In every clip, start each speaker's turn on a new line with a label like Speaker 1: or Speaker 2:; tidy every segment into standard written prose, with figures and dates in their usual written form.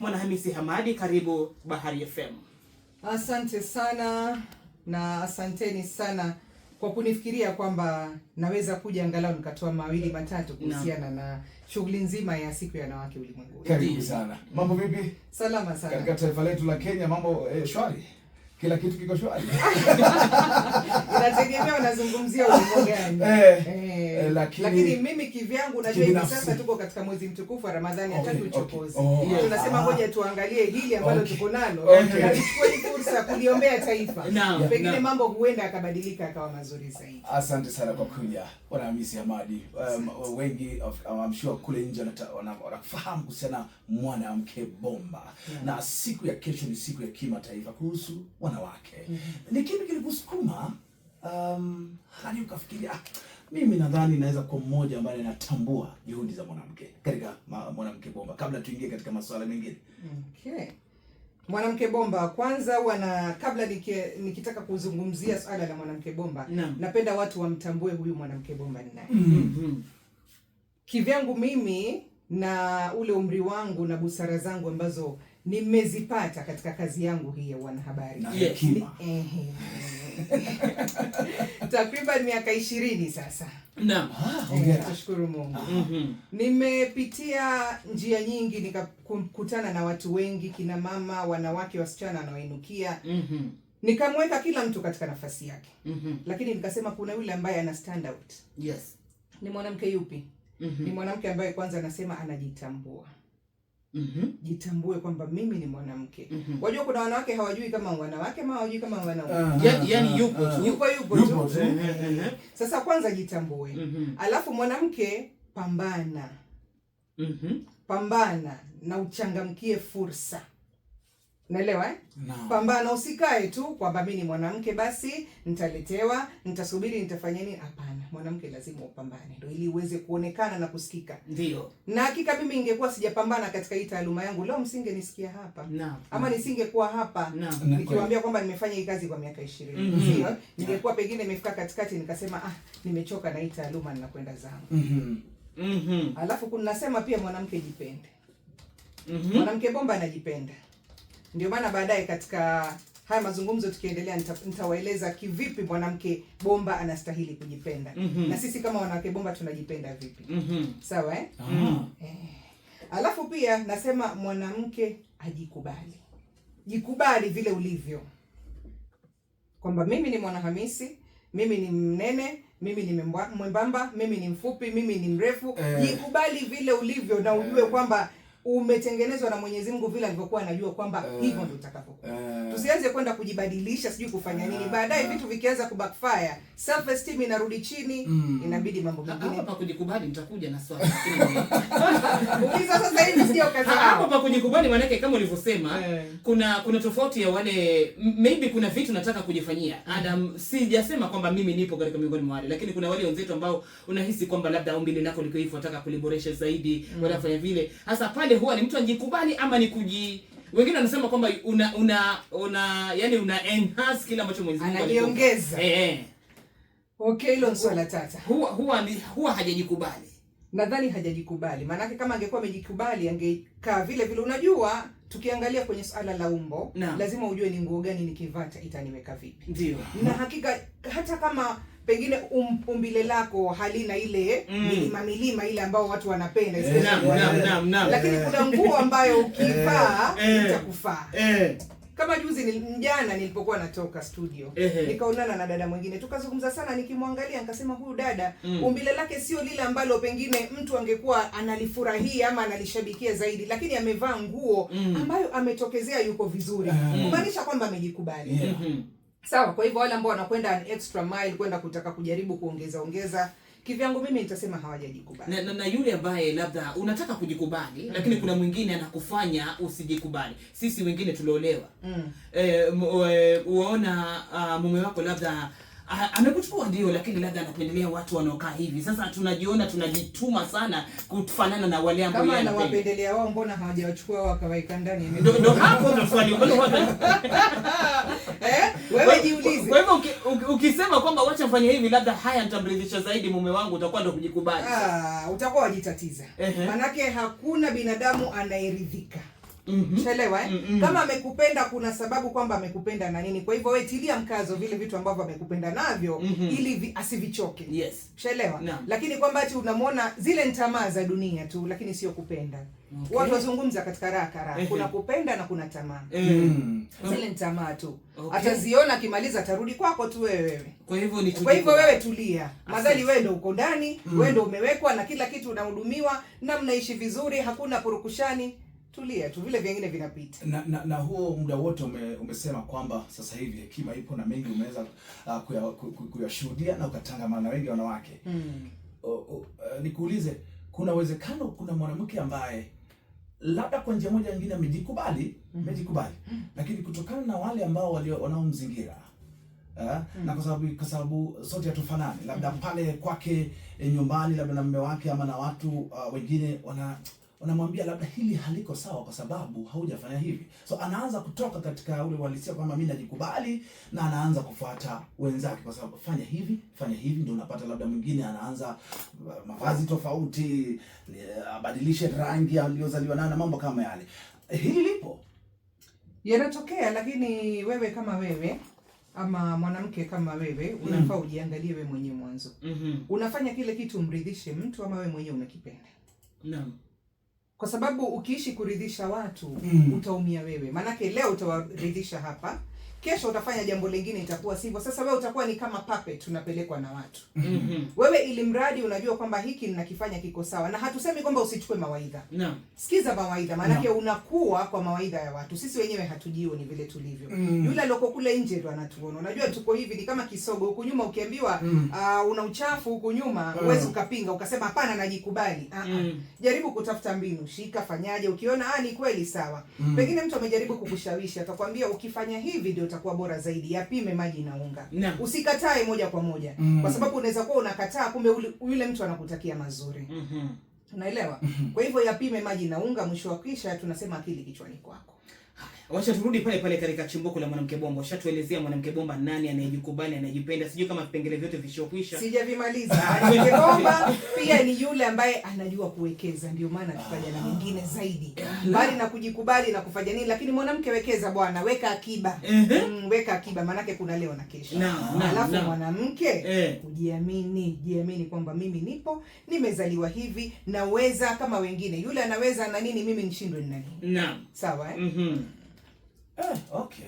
Speaker 1: Mwanahamisi Hamadi, karibu Bahari FM.
Speaker 2: Asante sana na asanteni sana kwa kunifikiria kwamba naweza kuja angalau nikatoa mawili matatu kuhusiana na shughuli nzima ya siku ya wanawake ulimwenguni.
Speaker 3: Karibu sana. Mambo vipi?
Speaker 2: Salama sana.
Speaker 3: Katika taifa letu la Kenya mambo shwari. Kila kitu kiko shwari.
Speaker 2: Inategemea unazungumzia ulimwengu gani.
Speaker 3: Lakini
Speaker 2: Lakini mimi kivyangu unajua hivi
Speaker 3: kibinafsi.
Speaker 2: Sasa tuko katika mwezi mtukufu wa Ramadhani, hataki uchokozi.
Speaker 3: Oh.
Speaker 2: Tunasema ngoja tuangalie hili ambalo tuko nalo na tuchukue hii fursa ya kuliombea taifa. Pengine mambo huenda yakabadilika yakawa mazuri zaidi.
Speaker 3: Asante sana kwa kuja, Bwana Hamisi Hamadi. Wengi I'm sure kule nje wanafahamu kuhusiana na mwanamke bomba, na siku ya kesho ni siku ya kimataifa kuhusu wanawake. Ni kipi kilikusukuma hadi ukafikiria, "Ah, mimi nadhani naweza kuwa mmoja ambaye natambua juhudi za mwanamke katika mwanamke bomba," kabla tuingie katika masuala mengine?
Speaker 2: Okay. Mwanamke bomba kwanza huwa na kabla nikitaka kuzungumzia swala la mwanamke bomba, napenda watu wamtambue huyu mwanamke bomba ni nani. Kivyangu mimi na ule umri wangu na busara zangu ambazo nimezipata katika kazi yangu hii ya wanahabari
Speaker 3: Na hekima.
Speaker 2: Ehe. Takriban miaka 20 sasa.
Speaker 3: Ah,
Speaker 2: Eh,
Speaker 3: hongera.
Speaker 2: tushukuru Mungu. Nimepitia njia nyingi, nikakutana na watu wengi, kina mama, wanawake, wasichana wanaoinukia. Nikamweka kila mtu katika nafasi yake, lakini nikasema kuna yule ambaye ana stand out. Ni mwanamke yupi? Ni mwanamke ambaye kwanza anasema anajitambua. Jitambue kwamba mimi ni mwanamke. Wajua kuna wanawake hawajui kama wanawake ama hawajui kama wanaume.
Speaker 1: Yani yupo tu.
Speaker 2: Yupo yupo
Speaker 3: Yupo
Speaker 2: tu.
Speaker 3: tu.
Speaker 2: Sasa kwanza jitambue. Alafu mwanamke, pambana. Pambana na uchangamkie fursa. Naelewa, eh?
Speaker 3: Naam.
Speaker 2: Pambana, usikae tu kwamba mimi ni mwanamke basi nitaletewa, nitasubiri, nitafanya nini. Hapana, mwanamke lazima upambane ndio ili uweze kuonekana na kusikika. Na hakika mimi ingekuwa sijapambana katika hii taaluma yangu leo msingenisikia hapa. Ama nisingekuwa hapa nikiwaambia kwamba nimefanya hii kazi kwa miaka 20. Sio? Ningekuwa pengine nimefika katikati nikasema, "Ah, nimechoka na hii taaluma, ninakwenda zangu." Alafu kunasema pia mwanamke jipende. Mwanamke bomba anajipenda. Ndio maana baadaye katika haya mazungumzo tukiendelea nitawaeleza kivipi mwanamke bomba anastahili kujipenda. Na sisi kama wanawake bomba tunajipenda vipi. Sawa, eh?
Speaker 3: Ah.
Speaker 2: Eh. Alafu pia nasema mwanamke ajikubali. Jikubali vile ulivyo. Kwamba mimi ni Mwanahamisi, mimi ni mnene, mimi ni mwembamba, mimi ni mfupi, mimi ni mrefu. Jikubali vile ulivyo na ujue kwamba umetengenezwa na Mwenyezi Mungu vile alivyokuwa anajua kwamba hivyo ndio utakavyokuwa. Tusianze kwenda kujibadilisha, sijui kufanya nini. Baadaye vitu vikianza kubackfire, self esteem inarudi chini, inabidi mambo mengine.
Speaker 1: Hapa pa kujikubali nitakuja na swali. Lakini
Speaker 2: Uliza sasa hivi, sio
Speaker 1: Hapo
Speaker 2: ukasahau.
Speaker 1: pa kujikubali maanake kama ulivyosema, kuna tofauti ya wale maybe kuna vitu nataka kujifanyia. Adam, sijasema kwamba mimi nipo katika miongoni mwa wale, lakini kuna wale wenzetu ambao unahisi kwamba labda umbile lako liko hivyo, nataka kuliboresha zaidi, wanafanya vile. Hasa pale huwa ni mtu anajikubali ama ni kuji wengine wanasema kwamba una yani una enhance kile ambacho Mwenyezi Mungu alikupa.
Speaker 2: Anajiongeza.
Speaker 1: Eh.
Speaker 2: Okay, hilo ni swala tata.
Speaker 1: Huwa hajajikubali.
Speaker 2: Nadhani hajajikubali. Maanake kama angekuwa amejikubali angekaa vile vile. Unajua tukiangalia kwenye suala la umbo, lazima ujue ni nguo gani nikivaa itaniweka vipi. Na hakika hata kama pengine umbile lako halina ile milima milima ile ambao watu wanapenda, especially wanaume.
Speaker 1: Naam, naam.
Speaker 2: Lakini kuna nguo ambayo ukivaa itakufaa. Kama juzi jana nilipokuwa natoka studio, nikaonana na dada mwingine, tukazungumza sana, nikimwangalia nikasema huyu dada umbile lake sio lile ambalo pengine mtu angekuwa analifurahia ama analishabikia zaidi, lakini amevaa nguo ambayo ametokezea yuko vizuri, kumaanisha kwamba amejikubali. Sawa, kwa hivyo wale ambao wanakwenda an extra mile kwenda kutaka kujaribu kuongeza ongeza, kivyangu mimi nitasema hawajajikubali.
Speaker 1: Na yule ambaye labda unataka kujikubali, lakini kuna mwingine anakufanya usijikubali. Sisi wengine tuliolewa, uwaona mume wako labda amekuchukua ndio, lakini labda anapendelea watu wanaokaa hivi. Sasa tunajiona tunajituma sana kufanana na wale ambao
Speaker 2: Kama
Speaker 1: yeye anapenda.
Speaker 2: anawapendelea wao, mbona hawajawachukua wao wakaweka ndani ya
Speaker 1: Ndo hapo ndo swali ambalo
Speaker 2: Eh, wewe jiulize.
Speaker 1: Kwa hivyo ukisema kwamba wacha mfanye hivi, labda haya nitamridhisha zaidi mume wangu, utakuwa ndo kujikubali.
Speaker 2: Ah, utakuwa wajitatiza. Manake hakuna binadamu anayeridhika. Ushaelewa, eh? Kama amekupenda kuna sababu kwamba amekupenda na nini. Kwa hivyo wewe tilia mkazo vile vitu ambavyo amekupenda navyo ili asivichoke.
Speaker 1: Yes.
Speaker 2: Ushaelewa? Lakini kwamba ati unamuona zile ni tamaa za dunia tu, lakini sio kupenda.
Speaker 1: Okay.
Speaker 2: Watu wazungumza katika raha. Kuna kupenda na kuna tamaa. Zile ni tamaa tu.
Speaker 1: Okay.
Speaker 2: Ataziona akimaliza atarudi kwako tu wewe.
Speaker 1: Kwa hivyo ni
Speaker 2: kwa hivyo wewe tulia. Madhali wewe ndio uko ndani, wewe ndio umewekwa na kila kitu unahudumiwa na mnaishi vizuri, hakuna purukushani. Tulia tu, vile vingine vinapita.
Speaker 3: Na huo muda wote umesema kwamba sasa hivi hekima ipo na mengi umeweza kuyashuhudia na ukatangamana na wengi wanawake. Nikuulize, kuna uwezekano kuna mwanamke ambaye labda kwa njia moja nyingine amejikubali, lakini kutokana na wale ambao wanaomzingira na kwa sababu sote hatufanani, labda pale kwake nyumbani, labda na mume wake ama na watu wengine wanamwambia labda hili haliko sawa kwa sababu haujafanya hivi. So anaanza kutoka katika ule uhalisia kwamba mimi najikubali, na anaanza kufuata wenzake kwa sababu fanya hivi, ndio unapata labda mwingine anaanza mavazi tofauti, abadilishe rangi aliyozaliwa nayo na mambo kama yale. Hili lipo.
Speaker 2: Yanatokea, lakini wewe kama wewe ama mwanamke kama wewe unafaa ujiangalie wewe mwenyewe mwanzo. Unafanya kile kitu umridhishe mtu ama wewe mwenyewe unakipenda?
Speaker 1: Naam.
Speaker 2: Kwa sababu ukiishi kuridhisha watu utaumia wewe. Manake leo utawaridhisha hapa, kesho utafanya jambo lingine itakuwa sivyo. Sasa wewe utakuwa ni kama puppet unapelekwa na watu. Wewe ili mradi unajua kwamba hiki ninakifanya kiko sawa, na hatusemi kwamba usichukue mawaidha.
Speaker 1: Naam.
Speaker 2: Sikiza mawaidha, manake unakuwa kwa mawaidha ya watu. Sisi wenyewe hatujioni vile tulivyo. Yule aliyoko kule nje ndo anatuona. Unajua tuko hivi ni kama kisogo huku nyuma, ukiambiwa una uchafu huku nyuma, huwezi ukapinga ukasema hapana najikubali. Jaribu kutafuta mbinu, shika, fanyaje, ukiona ni kweli sawa. Pengine mtu amejaribu kukushawishi atakwambia ukifanya hivi ndio utakuwa bora zaidi. Yapime maji na unga. Usikatae moja kwa moja. Kwa sababu unaweza kuwa unakataa kumbe yule mtu anakutakia mazuri. Unaelewa? Kwa hivyo yapime maji na unga, mwisho wa kisha tunasema akili kichwani kwako.
Speaker 1: Wacha turudi pale pale katika chimbuko la mwanamke bomba. Ushatuelezea mwanamke bomba nani anayejikubali, anayejipenda. Sijui kama vipengele vyote vishokwisha.
Speaker 2: Sijavimaliza. Mwanamke bomba pia ni yule ambaye anajua kuwekeza, ndio maana tukaja na mengine zaidi. Bali na kujikubali na kufanya nini, lakini mwanamke wekeza bwana, weka akiba. Weka akiba maanake kuna leo na kesho. Alafu mwanamke kujiamini, jiamini kwamba mimi nipo, nimezaliwa hivi, naweza kama wengine. Yule anaweza na nini, mimi nishindwe na nini?
Speaker 1: Naam.
Speaker 2: Sawa eh?
Speaker 3: Okay.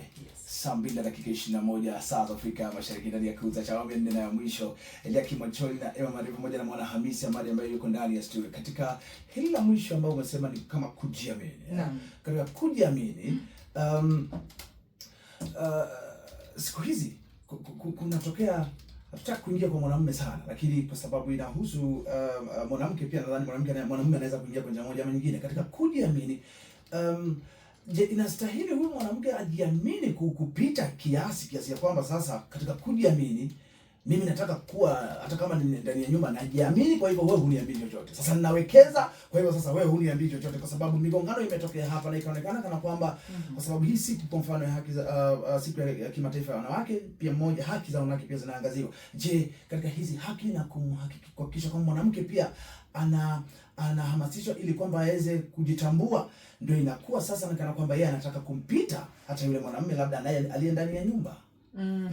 Speaker 3: Saa 2:21 saa za Afrika Mashariki, ndani ya Kuza cha awamu ya 4 na ya mwisho. Elia Kimacholi na Emma Marivu pamoja na Mwana Hamisi Amadi ambaye yuko ndani ya studio. Katika hili la mwisho ambao umesema ni kama kujiamini.
Speaker 2: Naam.
Speaker 3: Katika kujiamini, siku hizi kunatokea, hatutaki kuingia kwa mwanamume sana, lakini kwa sababu inahusu mwanamke pia, nadhani mwanamume anaweza kuingia kwa njia moja ama nyingine katika kujiamini. Je, inastahili huyu mwanamke ajiamini kupita kiasi ya kwamba sasa katika kujiamini mimi nataka kuwa hata kama ni ndani ya nyumba najiamini, kwa hivyo wewe huniambii chochote. Sasa ninawekeza, kwa hivyo sasa wewe huniambii chochote, kwa sababu migongano imetokea hapa na ikaonekana kana kwamba kwa sababu hii siku kwa mfano ya haki za siku ya kimataifa ya wanawake, pia mmoja haki za wanawake pia zinaangaziwa. Je, katika hizi haki na kumhakikisha kwamba mwanamke pia anahamasishwa ili kwamba aweze kujitambua, ndio inakuwa sasa ni kana kwamba yeye anataka kumpita hata yule mwanamume labda aliye ndani ya nyumba.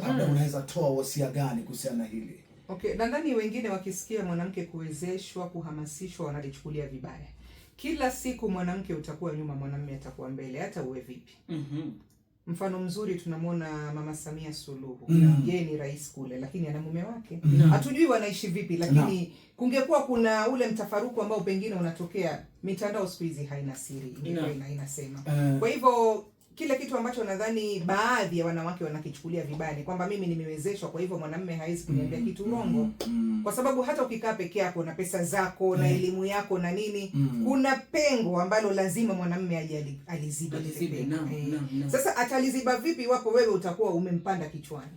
Speaker 3: Labda unaweza toa wasia gani kuhusiana na hili?
Speaker 2: Okay, nadhani wengine wakisikia mwanamke kuwezeshwa, kuhamasishwa wanalichukulia vibaya. Kila siku mwanamke utakuwa nyuma, mwanamume atakuwa mbele, hata uwe vipi. Mfano mzuri tunamwona Mama Samia Suluhu. Yeye ni rais kule, lakini ana mume wake. Hatujui wanaishi vipi, lakini kungekuwa kuna ule mtafaruku ambao pengine unatokea, mitandao siku hizi haina siri, ingekuwa inasema. Kwa hivyo kile kitu ambacho nadhani baadhi ya wanawake wanakichukulia vibaya ni kwamba mimi nimewezeshwa, kwa hivyo mwanamume hawezi kuniambia kitu uongo. Kwa sababu hata ukikaa peke yako na pesa zako na elimu yako na nini, kuna pengo ambalo lazima mwanamume aje alizibe. Sasa ataliziba vipi iwapo wewe utakuwa umempanda kichwani?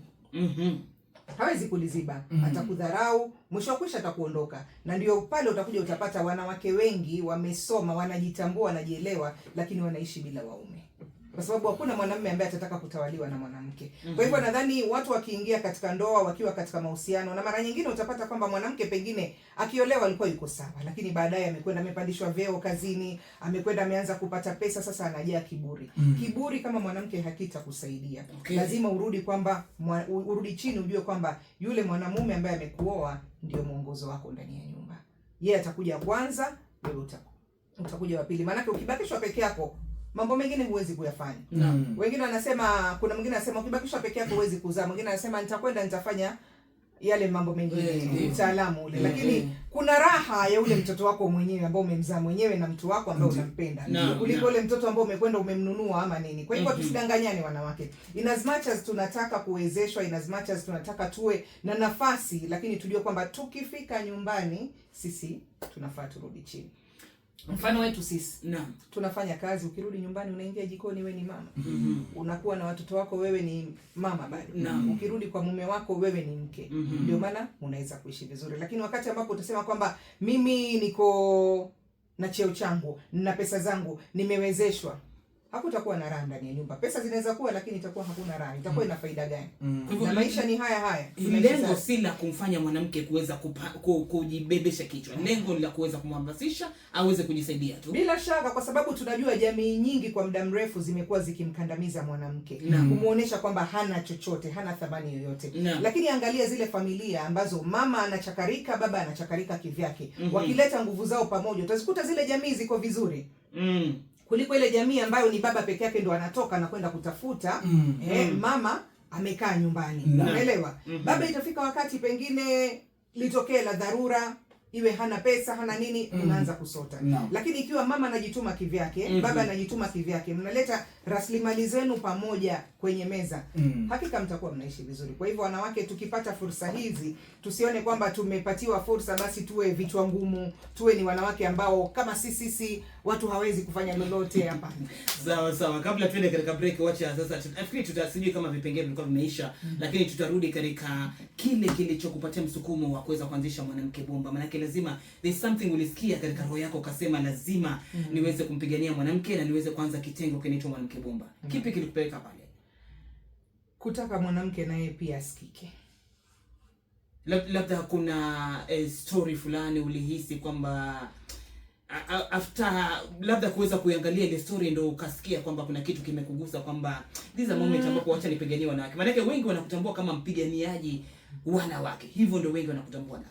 Speaker 2: Hawezi kuliziba. Atakudharau, mwisho wa kwisha atakuondoka. Na ndio pale utakuja utapata wanawake wengi wamesoma, wanajitambua, wanajielewa, lakini wanaishi bila waume. Kwa sababu hakuna mwanamume ambaye atataka kutawaliwa na mwanamke. Kwa hivyo nadhani watu wakiingia katika ndoa, wakiwa katika mahusiano, na mara nyingine utapata kwamba mwanamke pengine akiolewa alikuwa yuko sawa, lakini baadaye amekwenda amepandishwa vyeo kazini, amekwenda ameanza kupata pesa, sasa anajaa kiburi. Kiburi kama mwanamke hakitakusaidia. Lazima urudi kwamba urudi chini, ujue kwamba yule mwanamume ambaye amekuoa ndio mwongozo wako ndani ya nyumba. Yeye atakuja kwanza, wewe utakuja wa pili. Maanake ukibakishwa peke yako mambo mengine huwezi kuyafanya. Wengine wanasema, kuna mwingine anasema ukibakishwa peke yako huwezi kuzaa, mwingine anasema nitakwenda nitafanya yale mambo mengine, utaalamu ule. Lakini kuna raha ya ule mtoto wako mwenyewe ambao umemzaa mwenyewe na mtu wako ambao unampenda, kuliko ule mtoto ambao umekwenda umemnunua ama nini. Kwa hivyo tusidanganyane wanawake. In as much as tunataka kuwezeshwa, in as much as tunataka tuwe na nafasi, lakini tujue kwamba tukifika nyumbani sisi tunafaa turudi chini. Mfano wetu sisi tunafanya kazi, ukirudi nyumbani unaingia jikoni, wewe ni mama. Unakuwa na watoto wako, wewe ni mama bado. Ukirudi kwa mume wako wewe ni mke. Ndio maana unaweza kuishi vizuri. Lakini wakati ambapo utasema kwamba mimi niko na cheo changu, nina pesa zangu, nimewezeshwa, hakutakuwa na raha ndani ya nyumba. Pesa zinaweza kuwa, lakini itakuwa hakuna raha. Itakuwa ina faida gani? Na maisha ni haya haya.
Speaker 1: Lengo si la kumfanya mwanamke kuweza kujibebesha kichwa. Lengo ni la kuweza kumhamasisha aweze kujisaidia tu.
Speaker 2: Bila shaka, kwa sababu tunajua jamii nyingi kwa muda mrefu zimekuwa zikimkandamiza mwanamke, kumuonesha kwamba hana chochote, hana thamani yoyote. Lakini angalia zile familia ambazo mama anachakarika, baba anachakarika kivyake. Wakileta nguvu zao pamoja, utazikuta zile jamii ziko vizuri. Kuliko ile jamii ambayo ni baba peke yake ndo anatoka na kwenda kutafuta, mama amekaa nyumbani. Unaelewa? Baba itafika wakati pengine litokee la dharura, iwe hana pesa, hana nini, unaanza kusota. Lakini ikiwa mama anajituma kivyake, baba anajituma kivyake, mnaleta rasilimali zenu pamoja kwenye meza, hakika mtakuwa mnaishi vizuri. Kwa hivyo wanawake, tukipata fursa hizi, tusione kwamba tumepatiwa fursa basi tuwe vichwa ngumu, tuwe ni wanawake ambao kama sisi watu hawezi kufanya lolote. Hapana.
Speaker 1: Sawa sawa. Kabla tuende katika break, wacha sasa nafikiri tutasijui kama vipengele vilikuwa vimeisha, lakini tutarudi katika kile kilichokupatia msukumo wa kuweza kuanzisha Mwanamke Bomba. Maana lazima there's something ulisikia katika roho yako ukasema lazima niweze kumpigania mwanamke na niweze kuanza kitengo kinaitwa Mwanamke Bomba. Kipi kilikupeleka pale?
Speaker 2: Kutaka mwanamke naye pia asikike.
Speaker 1: Labda kuna story fulani ulihisi kwamba after labda kuweza kuiangalia ile story ndio ukasikia kwamba kuna kitu kimekugusa kwamba this is a moment ambapo acha nipiganie wanawake. Maana wengi wanakutambua kama mpiganiaji wanawake. Hivyo ndio wengi wanakutambua nazo.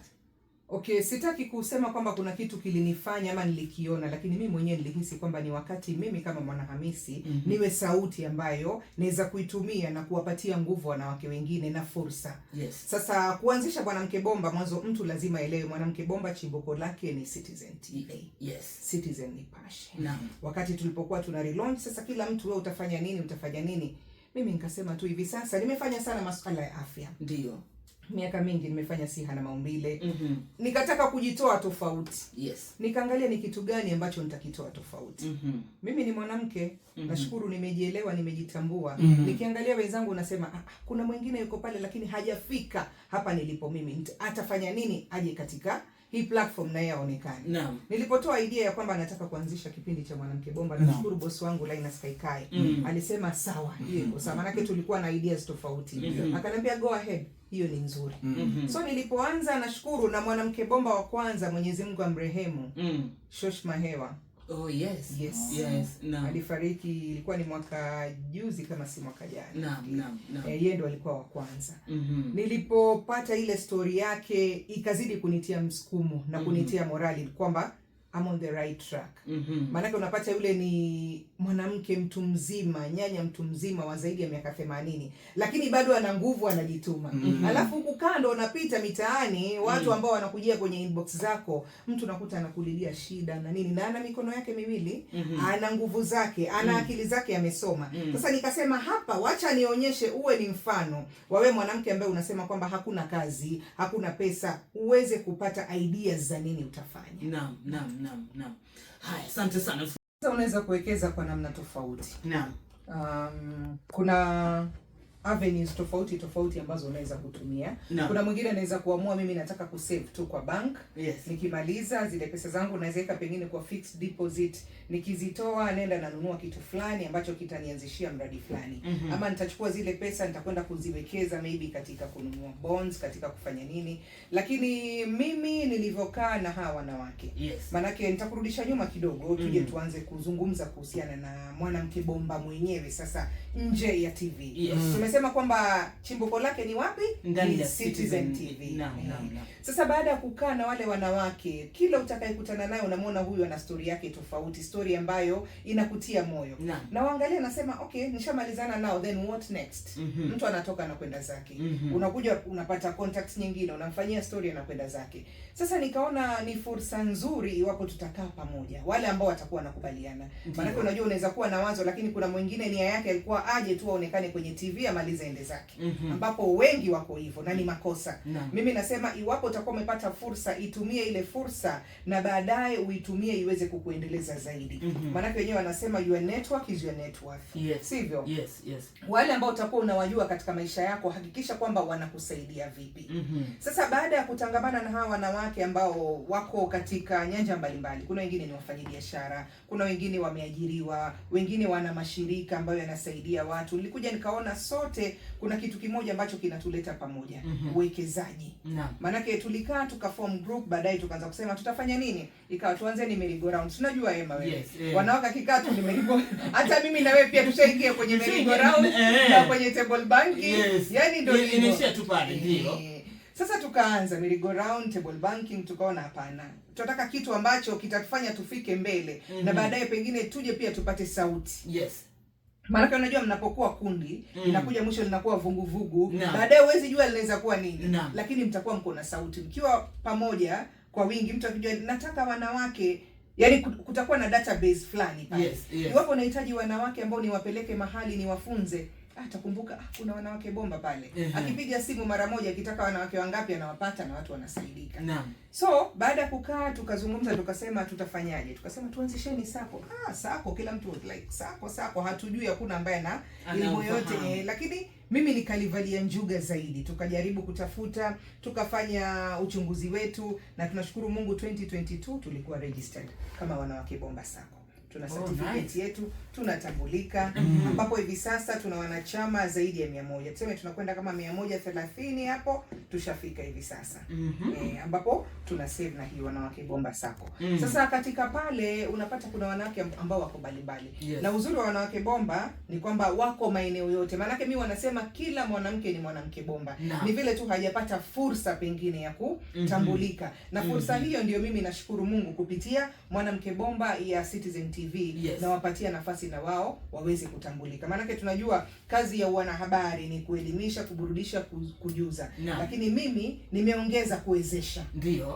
Speaker 2: Okay, sitaki kusema kwamba kuna kitu kilinifanya ama nilikiona, lakini mimi mwenyewe nilihisi kwamba ni wakati mimi kama Mwanahamisi niwe sauti ambayo naweza kuitumia na kuwapatia nguvu wanawake wengine na fursa. Sasa kuanzisha Mwanamke Bomba, mwanzo mtu lazima aelewe Mwanamke Bomba chimbuko lake ni Citizen TV. Citizen Nipashe. Wakati tulipokuwa tuna relaunch, sasa kila mtu wewe utafanya nini, utafanya nini? Mimi nikasema tu hivi sasa nimefanya sana masuala ya afya.
Speaker 1: Ndio.
Speaker 2: Miaka mingi nimefanya siha na maumbile. Nikataka kujitoa tofauti. Nikaangalia ni kitu gani ambacho nitakitoa tofauti. Mimi ni mwanamke, nashukuru nimejielewa, nimejitambua. Nikiangalia wenzangu nasema kuna mwingine yuko pale lakini hajafika hapa nilipo mimi. Atafanya nini aje katika hii platform na yeye aonekane? Nilipotoa idea ya kwamba nataka kuanzisha kipindi cha Mwanamke Bomba, nashukuru boss wangu Linus Kaikai. Alisema sawa, hiyo iko sawa. Maana tulikuwa na ideas tofauti. Akaniambia go ahead, hiyo ni nzuri. So nilipoanza nashukuru, na Mwanamke Bomba wa kwanza, Mwenyezi Mungu amrehemu, Shosh Mahewa.
Speaker 1: Oh yes. Yes. Yes. Naam.
Speaker 2: Alifariki ilikuwa ni mwaka juzi kama si mwaka jana.
Speaker 1: Naam, naam.
Speaker 2: Yeye ndo alikuwa wa kwanza. Nilipopata ile story yake ikazidi kunitia msukumo na kunitia morali kwamba I'm on the right track. Maanake unapata yule ni mwanamke mtu mzima, nyanya mtu mzima wa zaidi ya miaka 80, lakini bado ana nguvu, anajituma. Alafu huku kando unapita mitaani watu ambao wanakujia kwenye inbox zako, mtu unakuta anakulilia shida na nini, na ana mikono yake miwili, ana nguvu zake, ana akili zake, amesoma. Sasa nikasema hapa wacha nionyeshe, uwe ni mfano wawe mwanamke ambaye unasema kwamba hakuna kazi, hakuna pesa, uweze kupata ideas za nini utafanya.
Speaker 1: Naam, naam. Naam. Haya, asante sana.
Speaker 2: Sasa unaweza kuwekeza kwa namna tofauti.
Speaker 1: Naam.
Speaker 2: Kuna avenues tofauti tofauti ambazo unaweza kutumia.
Speaker 1: Naam.
Speaker 2: Kuna mwingine anaweza kuamua mimi nataka kusave tu kwa bank. Nikimaliza zile pesa zangu naweza weka pengine kwa fixed deposit, nikizitoa nenda nanunua kitu fulani ambacho kitanianzishia mradi fulani. Ama nitachukua zile pesa nitakwenda kuziwekeza maybe katika kununua bonds, katika kufanya nini. Lakini mimi nilivyokaa na hawa wanawake, manake nitakurudisha nyuma kidogo, tuje tuanze kuzungumza kuhusiana na mwanamke bomba mwenyewe sasa nje ya TV. Tumesema kwamba chimbuko lake ni wapi?
Speaker 1: Ndani
Speaker 2: Ni
Speaker 1: ya
Speaker 2: Citizen
Speaker 1: Citizen
Speaker 2: TV.
Speaker 1: Naam, naam, naam.
Speaker 2: Sasa baada ya kukaa na wale wanawake, kila utakayekutana naye unamwona huyu ana story yake tofauti, story ambayo inakutia moyo. Na waangalia nasema okay, nishamalizana nao, then what next? Mtu anatoka na kwenda zake. Unakuja unapata contacts nyingine, unamfanyia story na kwenda zake. Sasa nikaona ni fursa nzuri iwapo tutakaa pamoja, wale ambao watakuwa wanakubaliana. Maanake unajua unaweza kuwa na wazo, lakini kuna mwingine nia yake alikuwa aje tu aonekane kwenye TV amalize ende zake. Ambapo wengi wako hivyo na ni makosa. Mimi nasema iwapo utakuwa umepata fursa, itumie ile fursa na baadaye uitumie iweze kukuendeleza zaidi. Maanake wenyewe wanasema your network is your net worth. Sivyo?
Speaker 1: Yes.
Speaker 2: Wale ambao utakuwa unawajua katika maisha yako, hakikisha kwamba wanakusaidia vipi. Sasa baada ya kutangamana na hawa wanawake ambao wako katika nyanja mbalimbali, kuna wengine ni wafanyabiashara, kuna wengine wameajiriwa, wengine wana mashirika ambayo yanasaidia watu. Nilikuja nikaona sote kuna kitu kimoja ambacho kinatuleta pamoja, uwekezaji. Maanake tulikaa tukaform group, baadaye tukaanza kusema tutafanya nini, ikawa tuanze ni merry go round. Tunajua Ema wewe.
Speaker 1: Yes.
Speaker 2: Wanawake akikaa tu ni merry go. Hata mimi na wewe pia tushaingia kwenye merry go round na kwenye table banking. Yaani ndio hivyo.
Speaker 1: Inaishia tu pale, ndio.
Speaker 2: Sasa tukaanza merry go round, table banking, tukaona hapana, tunataka kitu ambacho kitatufanya tufike mbele na baadaye pengine tuje pia tupate sauti. Maanake unajua mnapokuwa kundi, inakuja mwisho linakuwa vuguvugu. Baadaye huwezi jua linaweza kuwa nini. Lakini mtakuwa mko na sauti mkiwa pamoja kwa wingi. Mtu akijua nataka wanawake, yani kutakuwa na database fulani pale. Iwapo unahitaji wanawake ambao niwapeleke mahali niwafunze, atakumbuka kuna wanawake bomba pale. Akipiga simu mara moja akitaka wanawake wangapi anawapata na watu wanasaidika. So baada ya kukaa tukazungumza, tukasema tutafanyaje? Tukasema tuanzisheni sako. Sako, kila mtu was like sako sako, hatujui, hakuna ambaye ana elimu yoyote,
Speaker 1: Anaofahamu.
Speaker 2: lakini mimi nikalivalia njuga zaidi. Tukajaribu kutafuta, tukafanya uchunguzi wetu na tunashukuru Mungu 2022 tulikuwa registered kama wanawake bomba sako. Tuna certificate yetu, tunatambulika, ambapo hivi sasa tuna wanachama zaidi ya 100. Tuseme tunakwenda kama 130 hapo tushafika hivi sasa. Ambapo tuna save na hii wanawake bomba sako. Sasa katika pale unapata kuna wanawake ambao wako mbalimbali. Na uzuri wa wanawake bomba ni kwamba wako maeneo yote. Maanake mimi wanasema kila mwanamke ni mwanamke bomba. Ni vile tu hajapata fursa pengine ya kutambulika. Na fursa hiyo ndio mimi nashukuru Mungu kupitia mwanamke bomba ya Citizen TV nawapatia nafasi na wao waweze kutambulika. Maanake tunajua kazi ya wanahabari ni kuelimisha, kuburudisha, kujuza. Lakini mimi nimeongeza kuwezesha.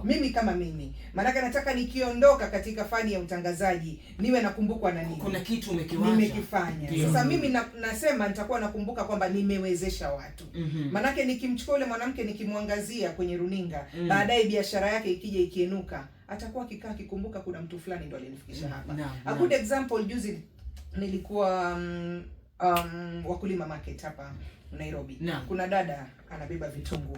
Speaker 2: Mimi kama mimi, maanake nataka nikiondoka katika fani ya utangazaji niwe nakumbukwa na nini.
Speaker 1: Kuna kitu umekiwacha.
Speaker 2: Nimekifanya. Sasa mimi nasema nitakuwa nakumbuka kwamba nimewezesha watu. Maanake nikimchukua yule mwanamke nikimwangazia kwenye runinga, baadaye biashara yake ikija ikienuka, atakuwa akikaa akikumbuka kuna mtu fulani ndo alinifikisha hapa. A good example, juzi nilikuwa Wakulima Market hapa Nairobi. Kuna dada anabeba vitunguu.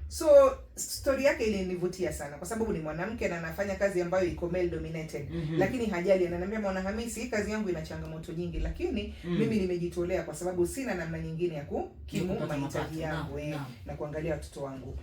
Speaker 2: So story yake ilinivutia sana kwa sababu ni mwanamke na anafanya kazi ambayo iko male dominated. Lakini hajali, ananiambia Mwana Hamisi, hii kazi yangu ina changamoto nyingi, lakini mimi nimejitolea kwa sababu sina namna nyingine ya kukimu
Speaker 1: Kupata
Speaker 2: mahitaji
Speaker 1: mapato.
Speaker 2: yangu, na kuangalia watoto wangu.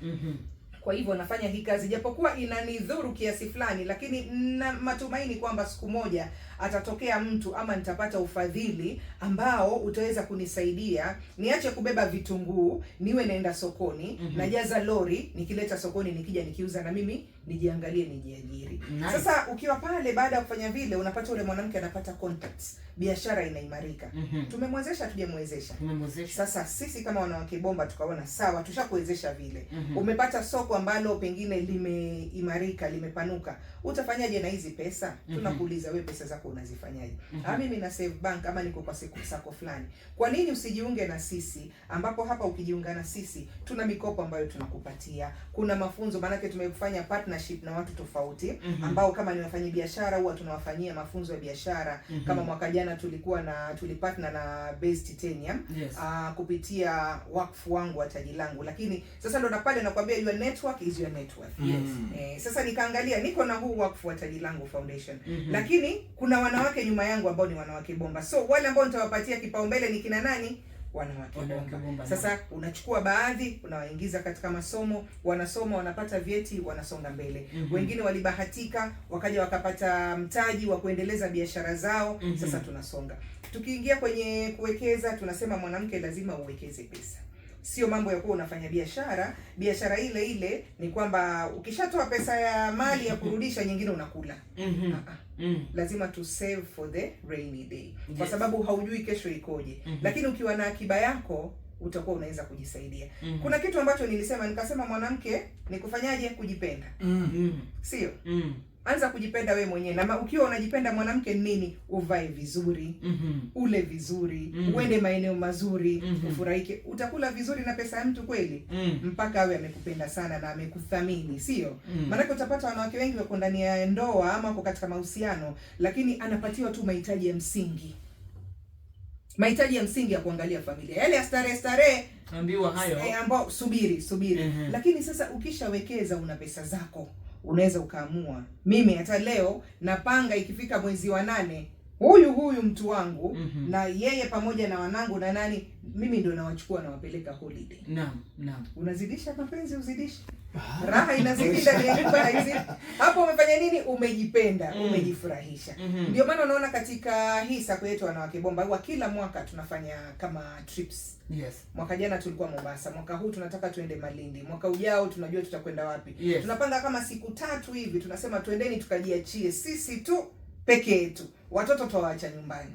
Speaker 2: Kwa hivyo nafanya hii kazi japokuwa inanidhuru kiasi fulani, lakini na matumaini kwamba siku moja atatokea mtu ama nitapata ufadhili ambao utaweza kunisaidia niache kubeba vitunguu, niwe naenda sokoni, najaza lori, nikileta sokoni, nikija nikiuza na mimi nijiangalie, nijiajiri. Sasa ukiwa pale, baada ya kufanya vile, unapata ule mwanamke anapata contacts, biashara inaimarika. Tumemwezesha, tujamwezesha?
Speaker 1: Tumemwezesha.
Speaker 2: Sasa sisi kama wanawake bomba tukaona sawa, tushakuwezesha vile. Umepata soko ambalo pengine limeimarika, limepanuka, utafanyaje na hizi pesa? Tunakuuliza wewe, pesa zako unazifanyaje? Mimi na save bank ama niko kwa sako fulani. Kwa nini usijiunge na sisi? Ambapo hapa ukijiunga na sisi tuna mikopo ambayo tunakupatia, kuna mafunzo, maanake tumefanya partnership partnership na watu tofauti ambao kama ni wafanyabiashara huwa tunawafanyia mafunzo ya biashara. Kama mwaka jana tulipartner na Base Titanium kupitia wakfu wangu wa Taji Langu. Lakini sasa ndo na pale nakwambia your network is your net worth. Sasa nikaangalia niko na huu wakfu wa Taji Langu Foundation. Lakini kuna wanawake nyuma yangu ambao ni wanawake bomba. So wale ambao nitawapatia kipaumbele ni kina nani? Wanawake bomba. Sasa unachukua baadhi unawaingiza katika masomo, wanasoma, wanapata vyeti, wanasonga mbele. Wengine walibahatika wakaja wakapata mtaji wa kuendeleza biashara zao. Sasa tunasonga. Tukiingia kwenye kuwekeza, tunasema mwanamke lazima uwekeze pesa. Sio mambo ya kuwa unafanya biashara ile ile ni kwamba ukishatoa pesa ya mali ya kurudisha nyingine unakula. Lazima to save for the rainy day. Kwa sababu haujui kesho ikoje. Lakini ukiwa na akiba yako utakuwa unaweza kujisaidia. Kuna kitu ambacho nilisema, nikasema mwanamke ni kufanyaje? Kujipenda. Sio? Anza kujipenda we mwenyewe. Na ukiwa unajipenda mwanamke nini? Uvae vizuri, ule vizuri, uende maeneo mazuri, ufurahike. Utakula vizuri na pesa ya mtu kweli? Mpaka awe amekupenda sana na amekuthamini, sio? Maana utapata wanawake wengi wako ndani ya ndoa ama wako katika mahusiano, lakini anapatiwa tu mahitaji ya msingi. Mahitaji ya msingi ya kuangalia familia. Yale ya starehe
Speaker 1: ambiwa hayo.
Speaker 2: Ambao subiri. Lakini sasa ukishawekeza una pesa zako, unaweza ukaamua mimi hata leo napanga ikifika mwezi wa 8 huyu mtu wangu na yeye pamoja na wanangu na nani, mimi ndio nawachukua na wapeleka holiday.
Speaker 1: Naam.
Speaker 2: Unazidisha mapenzi, uzidisha raha inazidi ndani ya nyumba, haizidi. Hapo umefanya nini? Umejipenda, umejifurahisha. Ndio maana unaona katika hii sako yetu Wanawake Bomba huwa kila mwaka tunafanya kama trips. Mwaka jana tulikuwa Mombasa, mwaka huu tunataka tuende Malindi, mwaka ujao tunajua tutakwenda wapi. Tunapanga kama siku 3 hivi, tunasema twendeni tukajiachie sisi tu peke yetu, watoto tuwaacha nyumbani.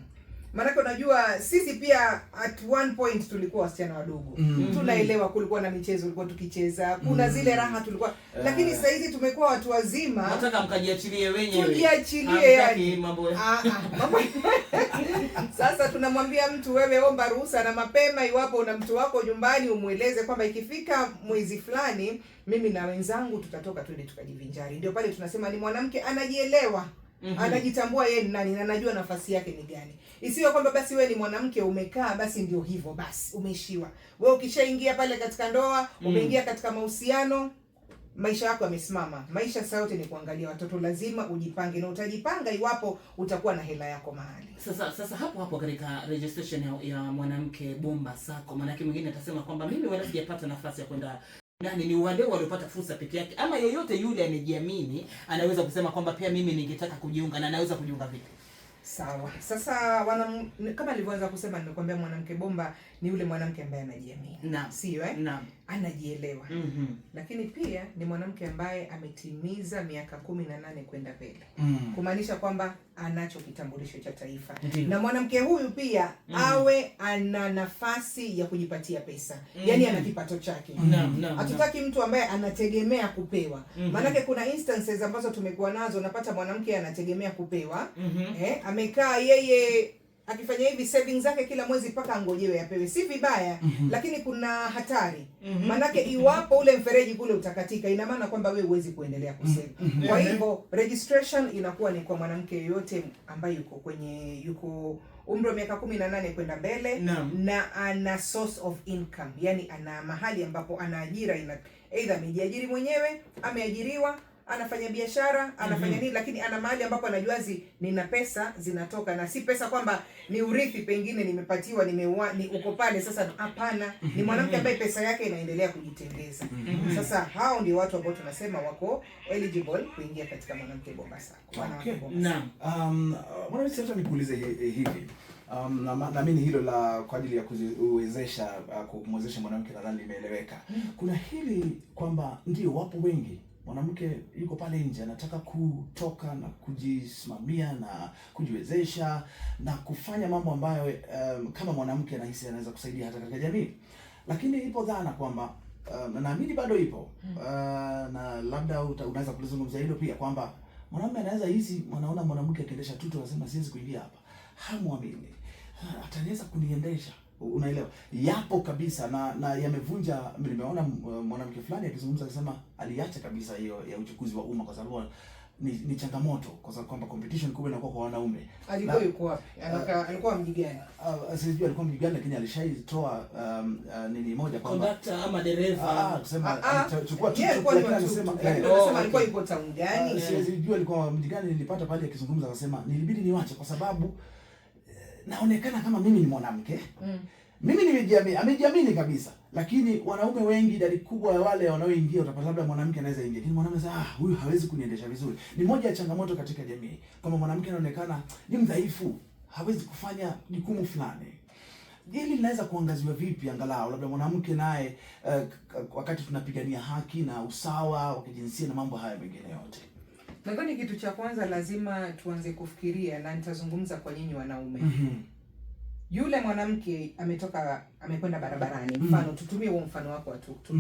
Speaker 2: Maana unajua sisi pia at one point tulikuwa wasichana wadogo. Tunaelewa kulikuwa na michezo tulikuwa tukicheza, kuna zile raha tulikuwa, lakini sasa hizi tumekuwa watu wazima.
Speaker 1: Nataka mkajiachilie wenyewe.
Speaker 2: Tujiachilie yani. Mambo. Sasa tunamwambia mtu wewe omba ruhusa na mapema, iwapo una mtu wako nyumbani umueleze kwamba ikifika mwezi fulani mimi na wenzangu tutatoka twende tukajivinjari. Ndio pale tunasema ni mwanamke anajielewa. Anajitambua yeye ni nani na anajua nafasi yake ni gani. Isiwe kwamba basi wewe ni mwanamke umekaa basi ndio hivyo basi umeishiwa. Wewe ukishaingia pale katika ndoa, umeingia katika mahusiano, maisha yako yamesimama. Maisha sasa yote ni kuangalia watoto, lazima ujipange na utajipanga iwapo utakuwa na hela yako mahali.
Speaker 1: Sasa hapo katika registration ya Mwanamke Bomba Sacco, maana yake mwingine atasema kwamba mimi wala sijapata nafasi ya kwenda nani, ni wale waliopata fursa peke yake, ama yeyote yule amejiamini anaweza kusema kwamba pia mimi ningetaka kujiunga, na anaweza kujiunga vipi?
Speaker 2: Sawa. Sasa kama nilivyoanza kusema, nimekuambia mwanamke bomba ni yule mwanamke ambaye anajiamini.
Speaker 1: Naam.
Speaker 2: Sio
Speaker 1: Naam.
Speaker 2: Anajielewa. Lakini pia ni mwanamke ambaye ametimiza miaka 18 kwenda mbele. Kumaanisha kwamba anacho kitambulisho cha taifa. Na mwanamke huyu pia awe ana nafasi ya kujipatia pesa. Yaani ana kipato chake.
Speaker 1: Naam.
Speaker 2: Hatutaki mtu ambaye anategemea kupewa. Maanake kuna instances ambazo tumekuwa nazo, unapata mwanamke anategemea kupewa. Amekaa yeye akifanya hivi savings zake kila mwezi mpaka angojewe apewe. Si vibaya, lakini kuna hatari. Manake iwapo ule mfereji kule utakatika, ina maana kwamba wewe huwezi kuendelea kusave. Kwa hivyo registration inakuwa ni kwa mwanamke yeyote ambaye yuko umri wa miaka 18 kwenda mbele, na ana source of income, yani ana mahali ambapo ana ajira, ina either amejiajiri mwenyewe, ameajiriwa, anafanya biashara, anafanya nini, lakini ana mahali ambapo anajua nina pesa zinatoka, na si pesa kwamba ni urithi pengine nimepatiwa, ni uko pale sasa. Hapana, ni mwanamke ambaye pesa yake inaendelea kujitengeza. Sasa hao ndio watu ambao tunasema wako eligible kuingia katika Mwanamke Bomba Sacco.
Speaker 3: Okay. Naam. Mwanamke, sasa nikuulize hivi. Naamini hilo la kwa ajili ya kuwezesha kumwezesha mwanamke nadhani limeeleweka. Kuna hili kwamba ndio wapo wengi, mwanamke yuko pale nje anataka kutoka na kujisimamia na kujiwezesha na kufanya mambo ambayo kama mwanamke anahisi anaweza kusaidia hata katika jamii. Lakini ipo dhana kwamba na naamini bado ipo, na labda unaweza kulizungumzia hilo pia, kwamba mwanamume anaweza hisi, anaona mwanamke akiendesha tuto anasema siwezi kuingia hapa, hamuamini, ataweza kuniendesha. Unaelewa? Yapo kabisa na yamevunja. Nimeona mwanamke fulani akizungumza akisema aliacha kabisa hiyo ya uchukuzi wa umma kwa sababu ni changamoto, kwa sababu kwamba competition kubwa inakuwa kwa wanaume.
Speaker 2: Alikuwa yuko wapi? Alikuwa mji gani?
Speaker 3: Sijui alikuwa mji gani, lakini alishaitoa nini moja kwamba
Speaker 1: Kondakta ama dereva.
Speaker 3: Kusema alichukua
Speaker 2: Yeye
Speaker 3: tu,
Speaker 2: alikuwa ni
Speaker 3: lakini
Speaker 2: wa
Speaker 3: alisema
Speaker 2: tuktuk, lakini anasema alikuwa yuko town gani?
Speaker 3: Sijui alikuwa mji gani. Nilipata pale akizungumza akasema nilibidi niwache kwa sababu naonekana kama mimi ni mwanamke. Mimi nimejiamini, amejiamini kabisa. Lakini wanaume wengi, idadi kubwa ya wale wanaoingia, utapata labda mwanamke anaweza ingia, lakini mwanaume sasa, huyu hawezi kuniendesha vizuri. Ni moja ya changamoto katika jamii kwamba mwanamke anaonekana ni mdhaifu, hawezi kufanya jukumu fulani. Hili linaweza kuangaziwa vipi angalau labda mwanamke naye wakati tunapigania haki na usawa wa kijinsia na mambo haya mengine yote?
Speaker 2: Nadhani kitu cha kwanza lazima tuanze kufikiria, na nitazungumza kwa nyinyi wanaume. Yule mwanamke amekwenda barabarani, mfano tutumie huo mfano wako wa tuktuk.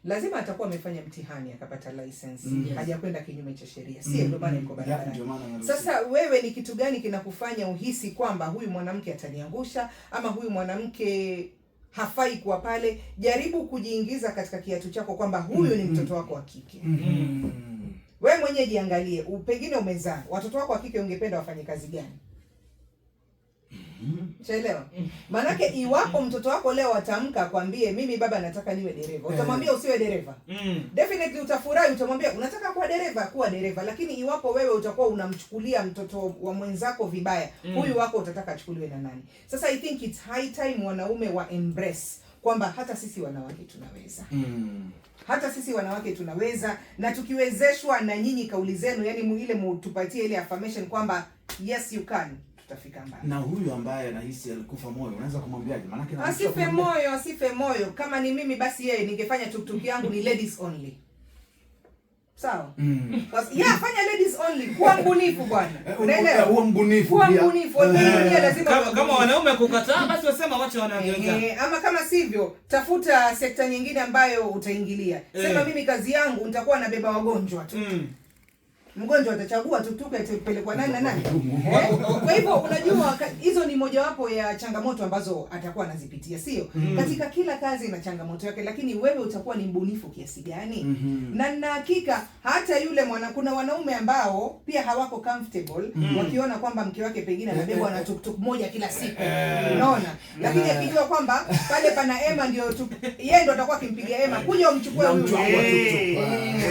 Speaker 2: Lazima atakuwa amefanya mtihani akapata license. Hajakwenda kinyume cha sheria. Si ndio maana yuko barabarani.
Speaker 3: Ndio maana anaruhusiwa.
Speaker 2: Sasa wewe ni kitu gani kinakufanya uhisi kwamba huyu mwanamke ataniangusha ama huyu mwanamke hafai kuwa pale? Jaribu kujiingiza katika kiatu chako kwamba huyu ni mtoto wako wa kike. Wewe mwenyewe jiangalie, pengine umezaa watoto wako wa kike, ungependa wafanye kazi gani? Ushaelewa? Maanake iwapo mtoto wako leo atamka akwambie mimi baba nataka niwe dereva, utamwambia usiwe dereva? Definitely utafurahi, utamwambia unataka kuwa dereva, kuwa dereva. Lakini iwapo wewe utakuwa unamchukulia mtoto wa mwenzako vibaya, huyu wako utataka achukuliwe na nani? Sasa I think it's high time wanaume wa embrace kwamba hata sisi wanawake tunaweza. Hata sisi wanawake tunaweza, na tukiwezeshwa na nyinyi kauli zenu, yani ile mutupatie ile affirmation kwamba yes you can, tutafika mbali.
Speaker 3: Na huyu ambaye anahisi alikufa moyo, unaweza kumwambiaje? Maana yake
Speaker 2: Asife moyo, asife moyo. Kama ni mimi basi yeye ningefanya tuktuk yangu ni ladies only. Sawa? Yeah, fanya ladies only. Kuwa mbunifu bwana. Unaelewa?
Speaker 3: Huo mbunifu
Speaker 2: Kuwa
Speaker 3: pia.
Speaker 2: mbunifu. Dunia lazima
Speaker 1: Kama
Speaker 2: uwe mbunifu.
Speaker 1: wanaume kukataa basi wasema wacha wanawake wenzao.
Speaker 2: Ama kama sivyo tafuta sekta nyingine ambayo utaingilia. Sema mimi kazi yangu nitakuwa nabeba wagonjwa tu. Mgonjwa atachagua tuktuk atapelekwa nani na nani. Kwa hivyo unajua hizo ni mojawapo ya changamoto ambazo atakuwa anazipitia, sio? Katika kila kazi ina changamoto yake, lakini wewe utakuwa ni mbunifu kiasi gani? Na nina hakika hata yule mwana, kuna wanaume ambao pia hawako comfortable wakiona kwamba mke wake pengine anabebwa na tuktuk moja kila siku. Unaona? Lakini akijua kwamba pale pana Emma ndio yeye ndio atakuwa akimpigia Emma, kuja umchukue huyu.
Speaker 3: Namchukua tuktuk.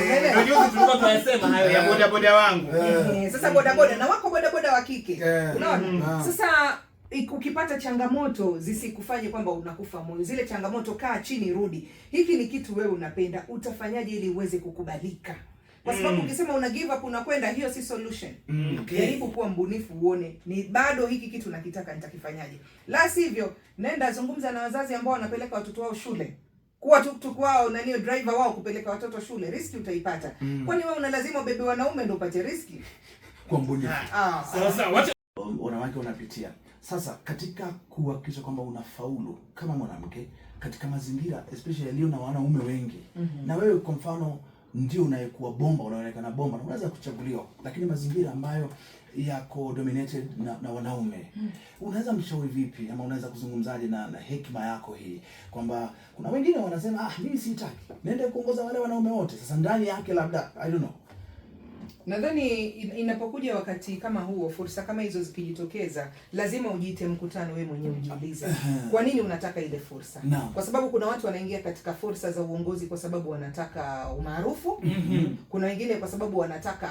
Speaker 2: Unaelewa?
Speaker 1: Ndio juzi tulikuwa tunasema hayo
Speaker 4: Ya boda boda wangu.
Speaker 2: Sasa boda boda na wako boda boda wa kike. Unaona? Sasa ukipata changamoto zisikufanye kwamba unakufa moyo. Zile changamoto kaa chini, rudi. Hiki ni kitu wewe unapenda, utafanyaje ili uweze kukubalika? Kwa sababu ukisema una give up unakwenda, hiyo si solution. Jaribu kuwa mbunifu uone ni bado hiki kitu nakitaka, nitakifanyaje. La sivyo nenda zungumza na wazazi ambao wanapeleka watoto wao shule. Kuwa tuktuk wao na niyo driver wao kupeleka watoto shule, riski utaipata. Kwani wewe una lazima ubebe wanaume ndio upate riski?
Speaker 3: Kwa mbunifu.
Speaker 1: Sasa wacha
Speaker 3: Wanawake wanapitia. Sasa katika kuhakikisha kwamba unafaulu kama mwanamke katika mazingira especially yaliyo na wanaume wengi, na wewe kwa mfano ndio unayekuwa bomba, unaonekana bomba na unaweza kuchaguliwa, lakini mazingira ambayo yako dominated na wanaume, unaweza mshauri vipi ama unaweza kuzungumzaje na hekima yako hii kwamba kuna wengine wanasema mimi sitaki niende kuongoza wale wanaume wote. Sasa ndani yake labda I don't know.
Speaker 2: Nadhani inapokuja wakati kama huo, fursa kama hizo zikijitokeza, lazima ujiite mkutano wewe mwenyewe ujiulize kwa nini unataka ile fursa. Kwa sababu kuna watu wanaingia katika fursa za uongozi kwa sababu wanataka umaarufu, kuna wengine kwa sababu wanataka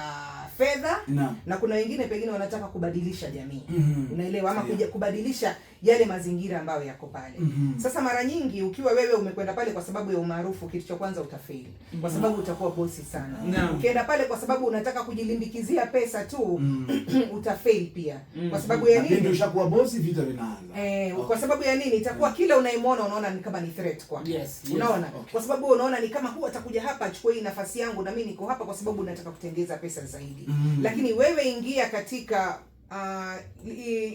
Speaker 2: fedha, na kuna wengine pengine wanataka kubadilisha jamii. Unaelewa? Ama kuja kubadilisha yale mazingira ambayo yako pale. Sasa mara nyingi ukiwa wewe umekwenda pale kwa sababu ya umaarufu, kitu cha kwanza utafeli. Kwa sababu utakuwa bosi sana. Ukienda pale kwa sababu unataka kujilimbikizia pesa tu, utafail pia. Kwa sababu ya
Speaker 3: Na pindi
Speaker 2: nini?
Speaker 3: ushakuwa bosi vita vinaanza.
Speaker 2: Kwa sababu ya nini? Itakuwa kila unayemwona unaona ni kama ni threat kwako. Unaona? Kwa sababu unaona ni kama huwa atakuja hapa achukue hii nafasi yangu na mimi niko hapa kwa sababu nataka kutengeza pesa zaidi. Lakini wewe ingia katika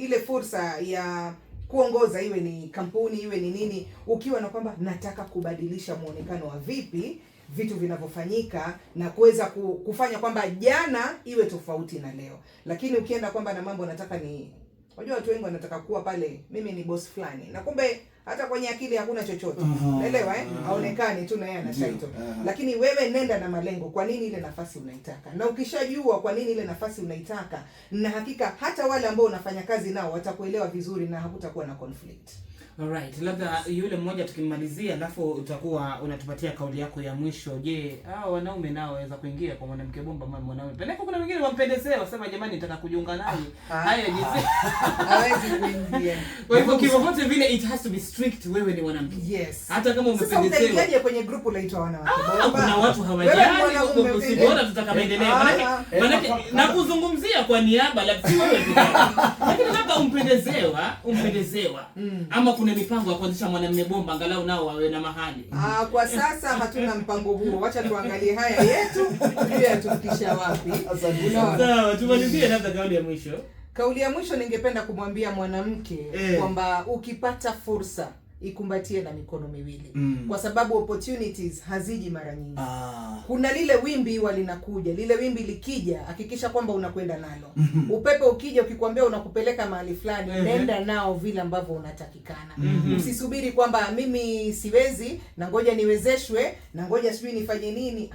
Speaker 2: ile fursa ya kuongoza, iwe ni kampuni iwe ni nini, ukiwa na kwamba nataka kubadilisha muonekano wa vipi vitu vinavyofanyika na kuweza kufanya kwamba jana iwe tofauti na leo. Lakini ukienda kwamba na mambo nataka ni Unajua watu wengi wanataka kuwa pale, mimi ni boss fulani, na kumbe hata kwenye akili hakuna chochote. Unaelewa eh? Haonekani tu na yeye ana title. Lakini wewe nenda na malengo, kwa nini ile nafasi unaitaka? Na ukishajua kwa nini ile nafasi unaitaka, na hakika hata wale ambao unafanya kazi nao watakuelewa vizuri na hakutakuwa na conflict.
Speaker 1: Alright, labda yule mmoja tukimalizia, alafu utakuwa unatupatia kauli yako ya mwisho. Je, hao wanaume nao waweza kuingia kwa mwanamke bomba ama mwanaume? Peleka, kuna wengine wampendezee, wasema jamani, nitaka kujiunga nanyi. Haya jinsi
Speaker 2: Hawezi kuingia.
Speaker 1: Kwa hivyo kivyovyote vile it has to be strict, wewe ni mwanamke.
Speaker 2: Yes.
Speaker 1: Hata kama
Speaker 2: Sasa
Speaker 1: umependezewa.
Speaker 2: utaingiaje kwenye group unaitwa wanawake bomba?
Speaker 1: Kuna watu
Speaker 2: Wewe
Speaker 1: hawajali,
Speaker 2: mwanaume
Speaker 1: si bora tutaka maendeleo. Manake nakuzungumzia kwa niaba la si wewe peke yako. Lakini labda umpendezewa. Ama kuna mipango ya kuanzisha mwanamume bomba angalau nao wawe na mahali.
Speaker 2: Kwa sasa hatuna mpango huo. Wacha tuangalie haya yetu, tujue yatufikisha wapi. Unaona?
Speaker 1: Sawa, tumalizie labda kauli ya mwisho.
Speaker 2: Kauli ya mwisho ningependa kumwambia mwanamke kwamba ukipata fursa ikumbatie na mikono miwili. Kwa sababu opportunities haziji mara nyingi. Kuna lile wimbi huwa linakuja, lile wimbi likija hakikisha kwamba unakwenda nalo. Upepo ukija ukikwambia unakupeleka mahali fulani, nenda nao vile ambavyo unatakikana. Usisubiri kwamba mimi siwezi na ngoja niwezeshwe na ngoja sijui nifanye nini.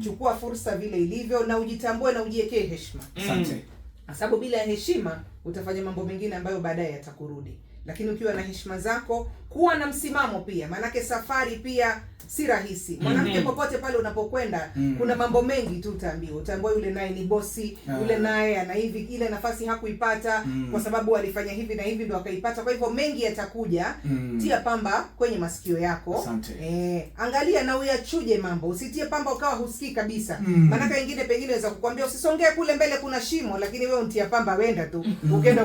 Speaker 2: Chukua fursa vile ilivyo na ujitambue na ujiwekee heshima.
Speaker 3: Asante.
Speaker 2: Kwa sababu bila heshima utafanya mambo mengine ambayo baadaye yatakurudi. Lakini ukiwa na heshima zako, kuwa na msimamo pia, maanake safari pia si rahisi. Mwanamke popote pale unapokwenda, kuna mambo mengi tu utaambiwa. Utaambiwa yule naye ni bosi, yule naye ana hivi, ile nafasi hakuipata kwa sababu alifanya hivi na hivi ndio akaipata. Kwa hivyo mengi yatakuja. Tia pamba kwenye masikio yako.
Speaker 3: Asante.
Speaker 2: Angalia na uyachuje mambo. Usitie pamba ukawa husikii kabisa. Maanake wengine pengine waweza kukwambia usisongee kule mbele kuna shimo, lakini wewe untia pamba wenda tu. Ukaenda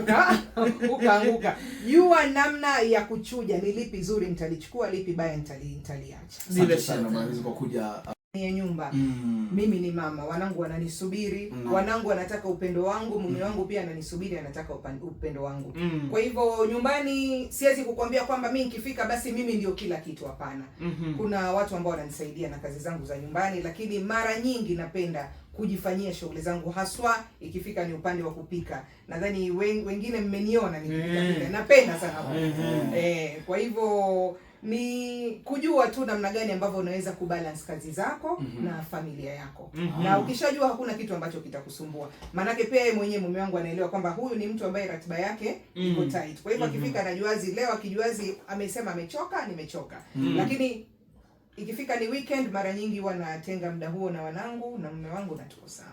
Speaker 2: ukaanguka. Jua namna ya kuchuja, ni lipi zuri nitalichukua, lipi baya nitaliacha.
Speaker 3: Asante sana Mwanahamisi kwa kuja.
Speaker 2: Ya nyumba. Mimi ni mama, wanangu wananisubiri, wanangu wanataka upendo wangu, mume wangu pia ananisubiri, anataka upendo wangu. Kwa hivyo nyumbani siwezi kukwambia kwamba mimi nikifika basi mimi ndio kila kitu, hapana. Kuna watu ambao wananisaidia na kazi zangu za nyumbani, lakini mara nyingi napenda kujifanyia shughuli zangu, haswa ikifika ni upande wa kupika. Nadhani wengine mmeniona nikipika. Napenda sana kupika. Kwa hivyo ni kujua tu namna gani ambavyo unaweza kubalance kazi zako na familia yako. Na ukishajua hakuna kitu ambacho kitakusumbua. Maanake pia yeye mwenyewe mume wangu anaelewa kwamba huyu ni mtu ambaye ratiba yake iko tight. Kwa hivyo akifika anajuazi leo, akijuazi amesema amechoka, nimechoka. Lakini ikifika ni weekend mara nyingi huwa natenga muda huo na wanangu na mume wangu na tuko sawa.